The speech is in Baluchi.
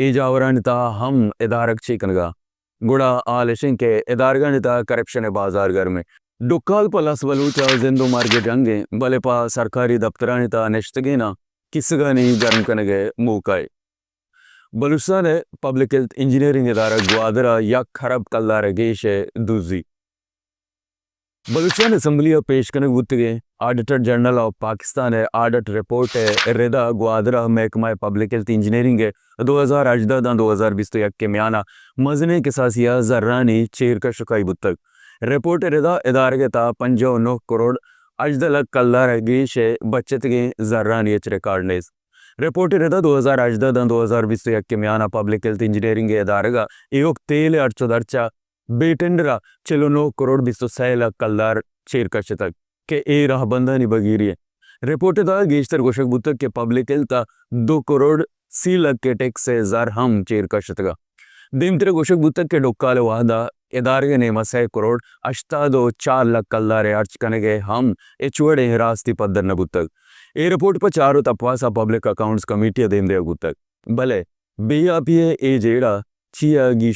اے جاورانی تہا ہم ادارگ چے کنگا؟ گڑا حال اش انت کہ ادارگانی تہا کرپشن ءِ بازار گرم انت۔ ڈکال پہ لس بلوچ ءِ زند و مرگ ءِ جنگ انت، بلے پہ سرکاری دپترانی تہا نشتگیناں کیسگانی گرم کنگ ءِ موقع ءِ۔ بلوچستان ءِ پبلک ہیلتھ انجینئرنگ ادارگ گوادر ءَ یک ارب کلدار ءَ گیش ءِ دزی۔ بلوچستان اسمبلی ءَ پیش کنگ بوتگیں آڈیٹر جنرل آف پاکستان ءِ آڈٹ رپورٹ ءِ ردا گوادر ءِ محکمہ پبلک ہیلتھ انجینئرنگ ءِ دو ہزار ہژدہ داں دو ہزار بیست و یک ءِ میان ءَ مزنیں کساسی ءَ زرانی چیر کش و کائی بوتگ۔ رپورٹ ءِ ردا ادارگ ءِ تہا پنجاہ و نہ کروڑ ہژدہ لکھ کلدار ءَ گیش ءِ بچتگیں زرانی ہچ ریکارڈ نیست۔ رپورٹ ءِ ردا دو ہزار ہژدہ داں دو ہزار بیست و یک ءِ میان ءَ پبلک ہیلتھ انجینئرنگ ءِ ادارگ ءَ ایوک تیل ءِ ہرچ و درچ ءَ بے ٹینڈر ءَ چل و نہ کروڑ بیست و سئے لکھ کلدار چیر کشتگ کہ اے راہبندانی بگیری انت۔ رپورٹ ءِ تہا گیشتر گوشگ بوتگ کہ پبلک ہیلتھ ءَ دو کروڑ سی لکھ ءِ ٹیکس ءِ زر ہم چیر کشتگ۔ دیمتر ءَ گوشگ بوتگ کہ ڈکال ءِ وہد ءَ ادارگ ءِ نیم ءَ سئے کروڑ ہشتاد و چار لکھ کلدار ءِ ہرچ کنگ ءِ ہم ہچ وڑیں راستی پدر نہ بوتگ۔ اے رپورٹ پہ چار و تپاس ءَ پبلک اکاؤنٹس کمیٹی ءَ دیم دیگ بوتگ، بلے بے آپی ءِ اے جیڑہ چیا گیش